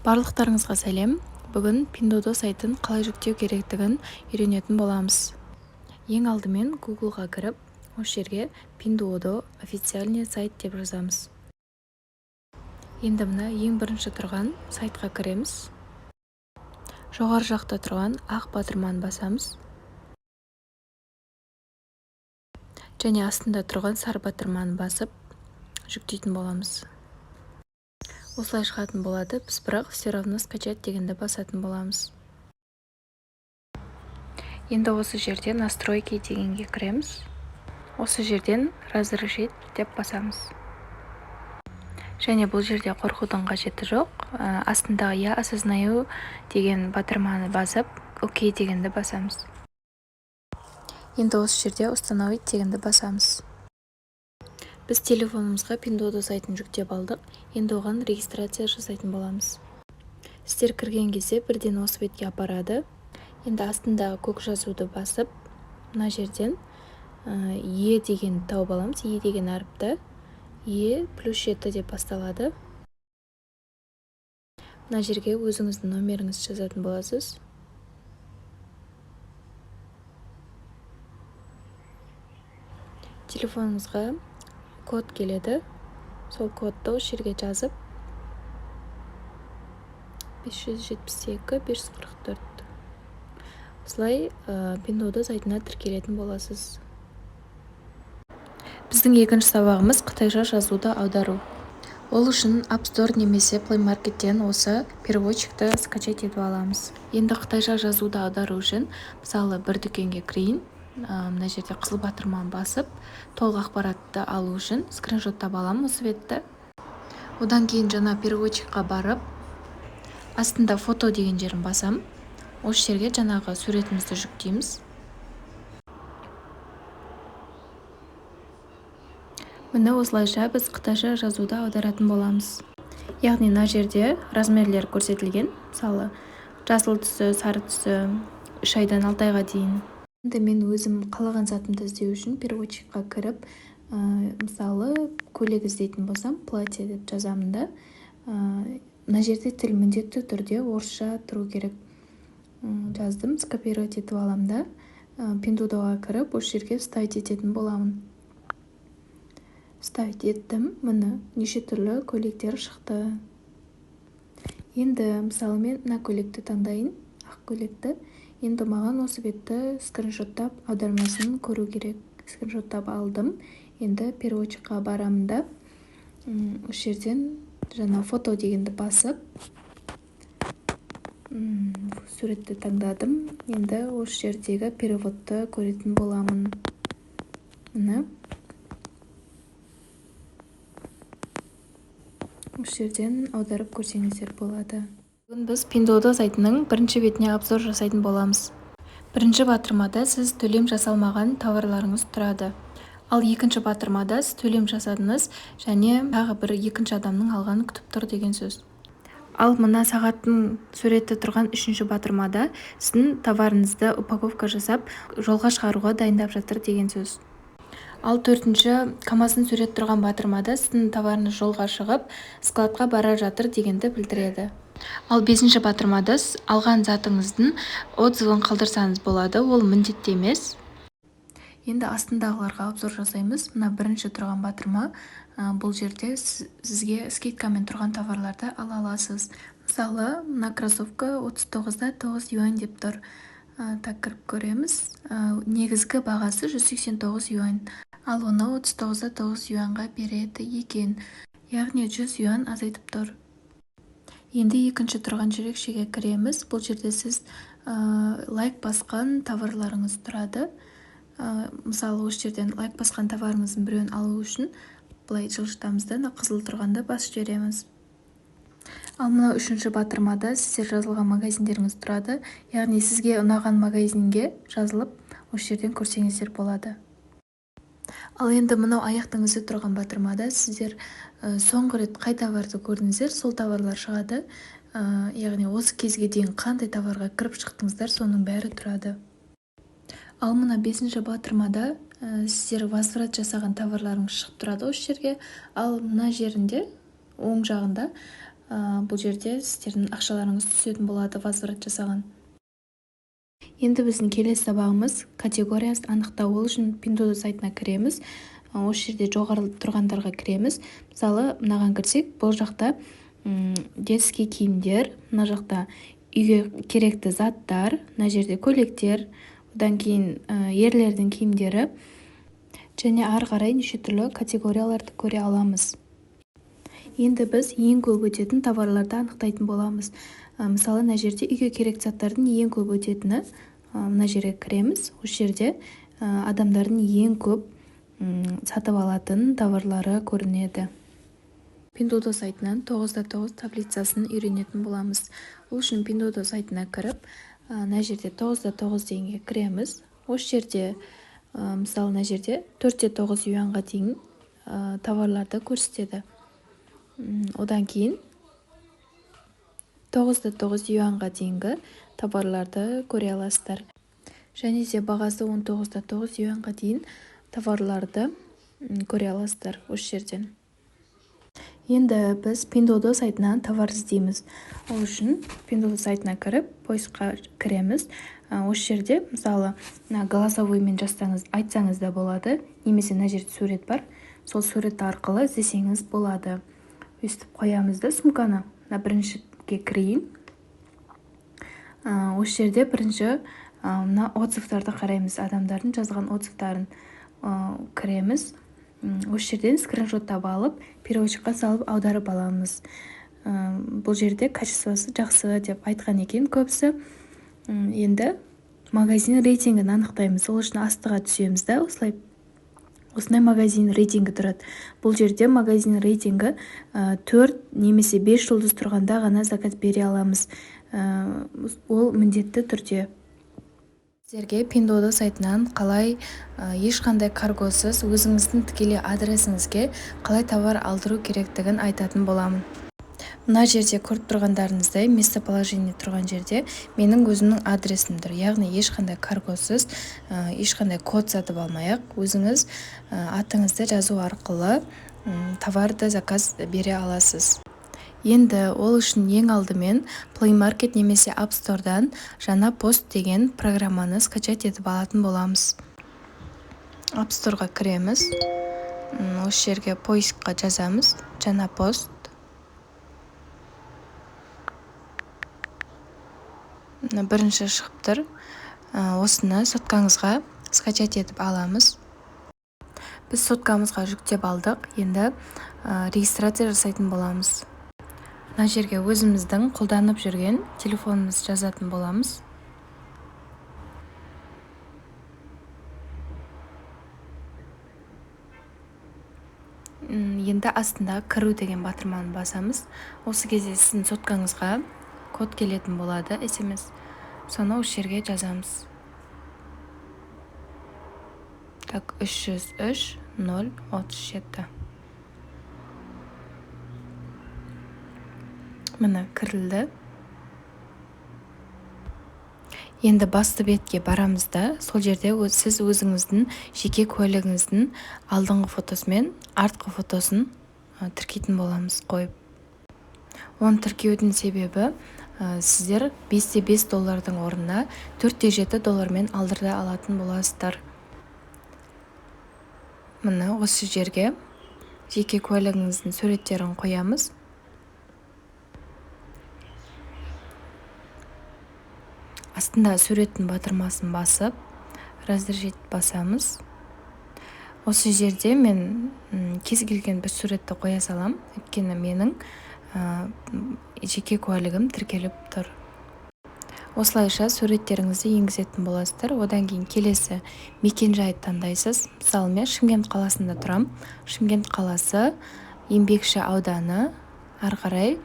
Барлықтарыңызға сәлем! Бүгін Pinduoduo сайтын қалай жүктеу керектігін үйренетін боламыз. Ең алдымен Googleға кіріп, осы жерге «Pinduoduo официальный сайт» деп жазамыз. Енді мына ең бірінші тұрған сайтқа кіреміз. Жоғары жақта тұрған ақ батырманы басамыз. Және астында тұрған сары батырманы басып, жүктейтін боламыз. Осылай шығатын болады, біз бірақ все равно «скачать» дегенді басатын боламыз. Енді осы жерде «Настройки» дегенге кіреміз. Осы жерден «Разрешить» деп басамыз. Және бұл жерде қорқудың қажеті жоқ. Астындағы «Я осознаю» деген батырманы басып, «Окей» дегенді басамыз. Енді осы жерде «Установить» дегенді басамыз. Біз телефонымызға Pinduoduo сайтын жүктеп алдық. Енді оған регистрация жасайтын боламыз. Сіздер кірген кезде бірден осы бетке апарады. Енді астындағы көк жазуды басып, мына жерден «Е» дегенді тауып аламыз. «Е» деген әріпті, «Е +7» деп басталады. Мына жерге өзіңіздің номеріңізді жазатын боласыз. Телефоныңызға код келеді. Сол кодты осы жерге жазып, 572 544. Осылай Pinduoduo сайтына тіркелетін боласыз. Біздің екінші сабағымыз – қытайша жазуды аудару. Ол үшін App Store немесе Play Market'тен осы переводчикті скачать етіп аламыз. Енді қытайша жазуды аудару үшін, мысалы, бір дүкенге кірейін. Мына жерде қызыл батырманы басып, толық ақпаратты алу үшін скриншоттап аламын осы бетті. Одан кейін жаңа переводчикқа барып, астында «Фото» деген жерін басам. Осы жерге жаңағы суретімізді жүктейміз. Міне, осылайша біз қытайша жазуды аударатын боламыз. Яғни мына жерде размерлер көрсетілген, мысалы, жасыл түсі, сары түсі, 3 айдан 6 айға дейін. Енді мен өзім қалаған затымды іздеу үшін переводчикқа кіріп, мысалы, көйлек іздейтін болсам, «платье» деп жазамын да, мына жерде тіл міндетті түрде орысша тұру керек. Жаздым, скопировать етіп аламын да, Пиндуодуоға кіріп, осы жерге вставить ететін боламын. Вставить еттім, міне, неше түрлі көйлектер шықты. Енді, мысалы, мен мына көйлекті таңдайын, ақ көйлекті. Енді маған осы бетті скриншоттап, аудармасын көру керек. Скриншоттап алдым. Енді переводчикқа барамын да, осы жерден жаңа «Фото» дегенді басып, суретті таңдадым. Енді осы жердегі переводты көретін боламын. Міне, осы жерден аударып көрсеңіздер болады. Бүгін біз Pinduoduo сайтының бірінші бетіне обзор жасайтын боламыз. Бірінші батырмада сіз төлем жасалмаған товарларыңыз тұрады. Ал екінші батырмада сіз төлем жасадыңыз және тағы бір екінші адамның алғанын күтіп тұр деген сөз. Ал мына сағаттың суреті тұрған үшінші батырмада сіздің товарыңызды упаковка жасап, жолға шығаруға дайындап жатыр деген сөз. Ал төртінші, КамАЗдың суреті тұрған батырмада сіздің товарыңыз жолға шығып, складқа бара жатыр дегенді білдіреді. Ал бесінші батырмада сіз алған затыңыздың отзывын қалдырсаңыз болады, ол міндетті емес. Енді астындағыларға обзор жасаймыз. Мына бірінші тұрған батырма, бұл жерде сізге скидкамен тұрған товарларды ала аласыз. Мысалы, мына кроссовка 39,9 юань деп тұр. Так, кіріп көреміз. Негізгі бағасы 189 юань, ал оны 39,9 юаньға береді екен, яғни 100 юань азайтып тұр. Енді екінші тұрған жүрекшеге кіреміз. Бұл жерде сіз лайк басқан товарларыңыз тұрады. Мысалы, осы жерден лайк басқан товарыңыздың біреуін алу үшін былай жылжытамыз да, мына қызыл тұрғанды басып жібереміз. Ал мынау үшінші батырмада сіздер жазылған магазиндеріңіз тұрады, яғни сізге ұнаған магазинге жазылып, осы жерден көрсеңіздер болады. Ал енді мынау аяқтың ізі тұрған батырмада сіздер соңғы рет қай товарды көрдіңіздер, сол товарлар шығады. Яғни осы кезге дейін қандай товарға кіріп шықтыңыздар, соның бәрі тұрады. Ал мына бесінші батырмада сіздер возврат жасаған товарларыңыз шығып тұрады осы жерге. Ал мына жерінде, оң жағында Бұл жерде сіздердің ақшаларыңыз түсетін болады возврат жасаған. Енді біздің келесі сабағымыз категориясын анықтау. Ол үшін Pinduoduo сайтына кіреміз. Осы жерде жоғары тұрғандарға кіреміз. Мысалы, мынаған кірсек, бұл жақта детский киімдер, мына жақта үйге керекті заттар, мына жерде көйлектер, одан кейін ерлердің киімдері және ары қарай неше түрлі категорияларды көре аламыз. Енді біз ең көп өтетін товарларды анықтайтын боламыз. Мысалы, мына жерде үйге керекті заттардың ең көп өтетіні, мына жерге кіреміз. Осы жерде адамдардың ең көп сатып алатын товарлары көрінеді. Pinduoduo сайтынан 9-9 таблицасын үйренетін боламыз. Ол үшін Pinduoduo сайтына кіріп, мына жерде 9-9 дегенге кіреміз. Осы жерде, мысалы, мына жерде 4-9 юанға дейін товарларды көрсетеді. Одан кейін 9-9 юанға дейінгі товарларды көре аласыздар. Және де бағасы 19-9 юанға дейін товарларды көре аласыздар осы жерден. Енді біз Pinduoduo сайтынан товар іздейміз. Ол үшін Pinduoduo сайтына кіріп, поискқа кіреміз. Осы жерде, мысалы, мына голосовоймен жазсаңыз, айтсаңыз да болады, немесе мына жерде сурет бар, сол сурет арқылы іздесеңіз болады. Өйстіп қоямыз да сумканы. Мына біріншіге кірейін. Осы жерде бірінші мына отзывтарды қараймыз, адамдардың жазған отзывтарын кіреміз. Осы жерден скриншоттап алып, переводчикқа салып аударып аламыз. Бұл жерде качествосы жақсы деп айтқан екен көбісі. Енді магазин рейтингін анықтаймыз. Ол үшін астыға түсеміз да, осылай осындай магазин рейтингі тұрады. Бұл жерде магазин рейтингі 4 немесе 5 жұлдыз тұрғанда ғана заказ бере аламыз. Ол міндетті түрде. Сіздерге Pinduoduo сайтынан қалай ешқандай каргосыз өзіңіздің тікелей адресіңізге қалай товар алдыру керектігін айтатын боламын. Мына жерде көріп тұрғандарыңыздай, местоположение тұрған жерде менің өзімнің адресім тұр. Яғни ешқандай каргосыз, ешқандай код сатып алмай-ақ, өзіңіз атыңызды жазу арқылы товарды заказ бере аласыз. Енді ол үшін ең алдымен Play Market немесе App Store'дан Жаңа Пост деген программаны скачать етіп алатын боламыз. App Store'ға кіреміз. Осы жерге поискқа жазамыз Жаңа Пост. Мына бірінші шығып тұр. Осыны соткаңызға скачать етіп аламыз. Біз соткамызға жүктеп алдық. Енді регистрация жасайтын боламыз. Мына жерге өзіміздің қолданып жүрген телефонымызды жазатын боламыз. Енді астында кіру деген батырманы басамыз. Осы кезде сіздің соткаңызға код келетін болады, СМС. Соны осы жерге жазамыз. Так, 303 0 37. Міне кірілді. Енді басты бетке барамыз да, сол жерде сіз өзіңіздің жеке куәлігіңіздің алдыңғы фотосы мен артқы фотосын тіркейтін боламыз қойып. Оны тіркеудің себебі, сіздер 5,5 доллардың орнына 4,7 доллармен алдырта алатын боласыздар. Міне осы жерге жеке куәлігіңіздің суреттерін қоямыз. Астында суреттің батырмасын басып, разрешить басамыз. Осы жерде мен кез келген бір суретті қоя салам, өйткені менің жеке куәлігім тіркеліп тұр. Осылайша суреттеріңізді енгізетін боласыздар. Одан кейін келесі мекенжайды таңдайсыз. Мысалы, мен Шымкент қаласында тұрам. Шымкент қаласы, Еңбекші ауданы, ары қарай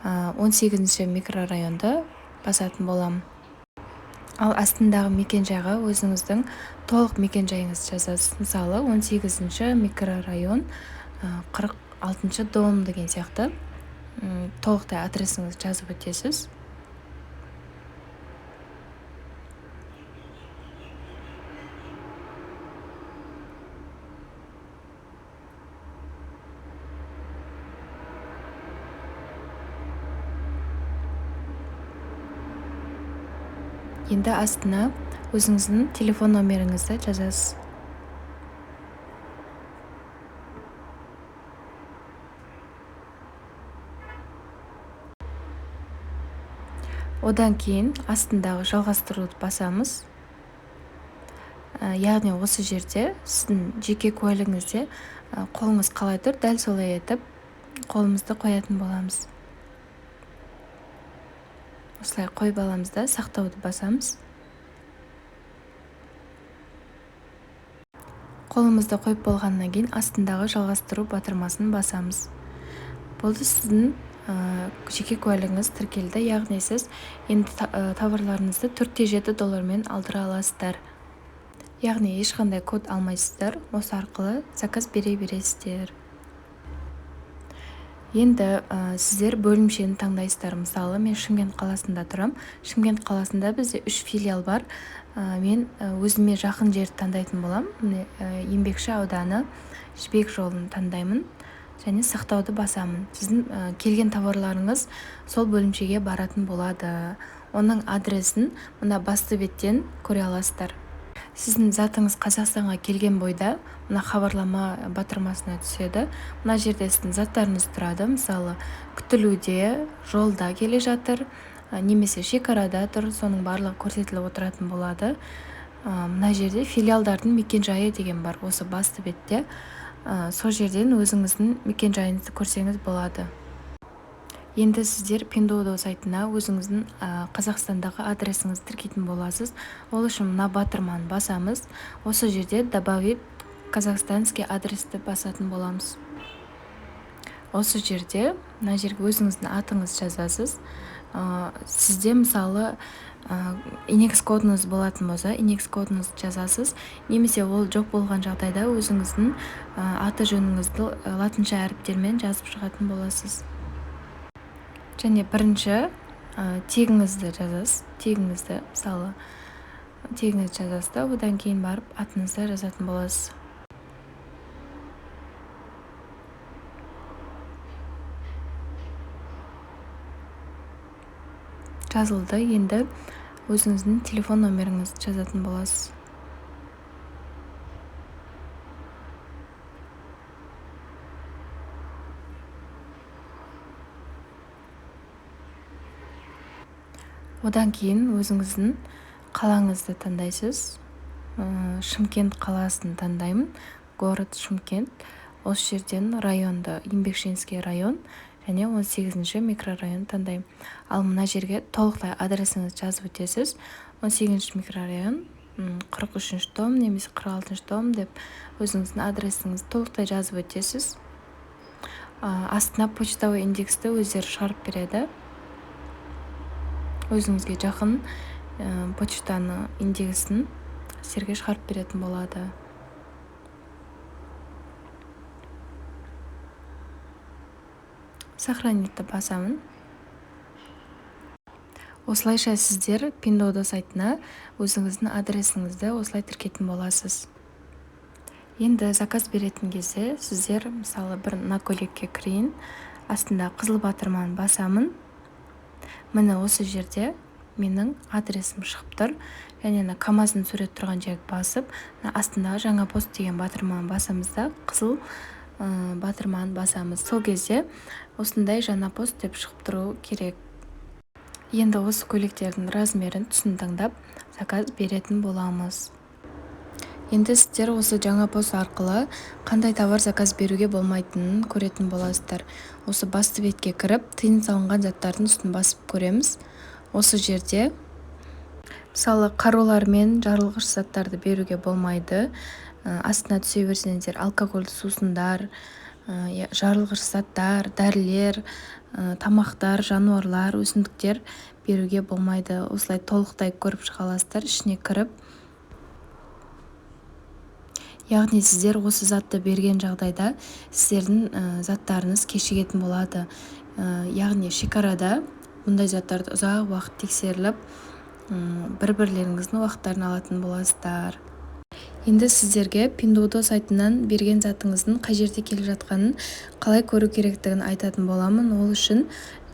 18 микрорайонды басатын боламын. Ал астындағы мекенжайға өзіңіздің толық мекенжайыңызды жазасыз. Мысалы, 18 микрорайон, 46 дом деген сияқты толықтай адресіңізді жазып өтесіз. Енді астына өзіңіздің телефон номеріңізді жазасыз. Одан кейін астындағы жалғастыруды басамыз. Яғни осы жерде сіздің жеке куәлігіңізде қолыңыз қалай тұр, дәл солай етіп қолымызды қоятын боламыз. Осылай қойып аламыз да, сақтауды басамыз. Қолымызды қойып болғаннан кейін астындағы жалғастыру батырмасын басамыз. Болды, сіздің жеке куәлігіңіз тіркелді, яғни сіз енді товарларыңызды 4,7 доллармен алдыра аласыздар. Яғни ешқандай код алмайсыздар, осы арқылы заказ бере бересіздер. Енді сіздер бөлімшені таңдайсыздар. Мысалы, мен Шымкент қаласында тұрам. Шымкент қаласында бізде 3 филиал бар. Мен өзіме жақын жерді таңдайтын болам. Міне, Еңбекші ауданы, Жібек жолын таңдаймын және сақтауды басамын. Сіздің келген товарларыңыз сол бөлімшеге баратын болады. Оның адресін мына басты беттен көре аласыздар. Сіздің затыңыз Қазақстанға келген бойда мына хабарлама батырмасына түседі. Мына жерде сіздің заттарыңыз тұрады. Мысалы, күтілуде, жолда келе жатыр, немесе шекарада тұр, соның барлығы көрсетіліп отыратын болады. Мына жерде филиалдардың мекенжайы деген бар, осы басты бетте. Сол жерден өзіңіздің мекенжайыңызды көрсеңіз болады. Енді сіздер Pinduoduo сайтына өзіңіздің Қазақстандағы адресіңізді тіркейтін боласыз. Ол үшін мына батырманы басамыз. Осы жерде добавить казахстанский адресті басатын боламыз. Осы жерде мына жерге өзіңіздің атыңызды жазасыз. Сізде мысалы, индекс кодыңыз болатын болса, индекс кодыңызды жазасыз. Немесе ол жоқ болған жағдайда өзіңіздің аты жөніңізді латынша әріптермен жазып шығатын боласыз. Және бірінші тегіңізді жазасыз. Тегіңізді, мысалы, тегіңізді жазасыз да, одан кейін барып атыңызды жазатын боласыз. Жазылды. Енді өзіңіздің телефон номеріңізді жазатын боласыз. Одан кейін өзіңіздің қалаңызды таңдайсыз. Шымкент қаласын таңдаймын. Город Шымкент. Осы жерден районды, Еңбекшинский район және 18-ші микрорайон таңдаймын. Ал мына жерге толықтай адресіңізді жазып өтесіз. 18-ші микрорайон, 43-ші дом немесе 46-шы дом деп өзіңіздің адресіңізді толықтай жазып өтесіз. Астына почтовый индексті өздері шығарып береді. Өзіңізге жақын почтаны индексін сіздерге шығарып беретін болады. Сохранитті басамын. Осылайша сіздер Pinduoduo сайтына өзіңіздің адресіңізді осылай тіркейтін боласыз. Енді заказ беретін кезде сіздер, мысалы, бір мына көйлекке кірейін, астында қызыл батырманы басамын. Міне осы жерде менің адресім шығып тұр. Және мына КамАЗдың суреті тұрған жерге басып, мына астындағы жаңа пост деген батырманы басамыз да, қызыл батырманы басамыз. Сол кезде осындай жаңа пост деп шығып тұру керек. Енді осы көйлектердің размерін, түсін таңдап заказ беретін боламыз. Енді сіздер осы жаңа пост арқылы қандай товар заказ беруге болмайтынын көретін боласыздар. Осы басты бетке кіріп, тыйым салынған заттардың үстін басып көреміз. Осы жерде, мысалы, қарулар мен жарылғыш заттарды беруге болмайды. Астына түсе берсеңіздер, алкогольді сусындар, жарылғыш заттар, дәрілер, тамақтар, жануарлар, өсімдіктер беруге болмайды. Осылай толықтай көріп шыға аласыздар, ішіне кіріп. Яғни сіздер осы затты берген жағдайда сіздердің заттарыңыз кешігетін болады. Яғни шекарада бұндай заттарды ұзақ уақыт тексеріліп, бір-бірлеріңіздің уақыттарын алатын боласыздар. Енді сіздерге Pinduoduo сайтынан берген затыңыздың қай жерде келе жатқанын қалай көру керектігін айтатын боламын. Ол үшін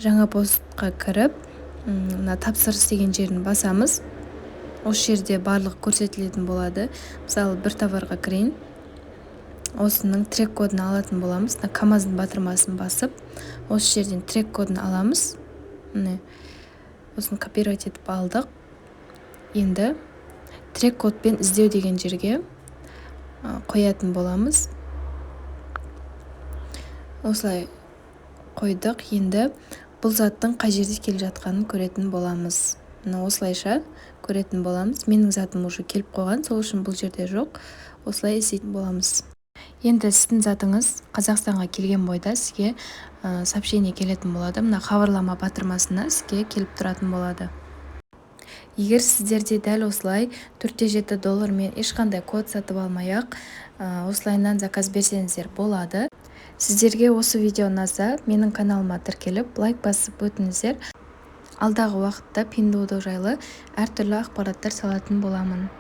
жаңа постқа кіріп, мына тапсырыс деген жерін басамыз. Осы жерде барлығы көрсетілетін болады. Мысалы, бір товарға кірейін, осының трек кодын алатын боламыз. Мына КамАЗдың батырмасын басып, осы жерден трек кодын аламыз. Міне, осыны копировать етіп алдық. Енді трек кодпен іздеу деген жерге қоятын боламыз. Осылай қойдық. Енді бұл заттың қай жерде келе жатқанын көретін боламыз. Міне, осылайша көретін боламыз. Менің затым уже келіп қойған, сол үшін бұл жерде жоқ. Осылай іздейтін боламыз. Енді сіздің затыңыз Қазақстанға келген бойда сізге сообщение келетін болады. Мына хабарлама батырмасына сізге келіп тұратын болады. Егер сіздерде дәл осылай 4,7 доллармен ешқандай код сатып алмай ақ осылайынан заказ берсеңіздер болады. Сіздерге осы видео ұнаса, менің каналыма тіркеліп, лайк басып өтіңіздер. Алдағы уақытта Пиндуодуо жайлы әртүрлі ақпараттар салатын боламын.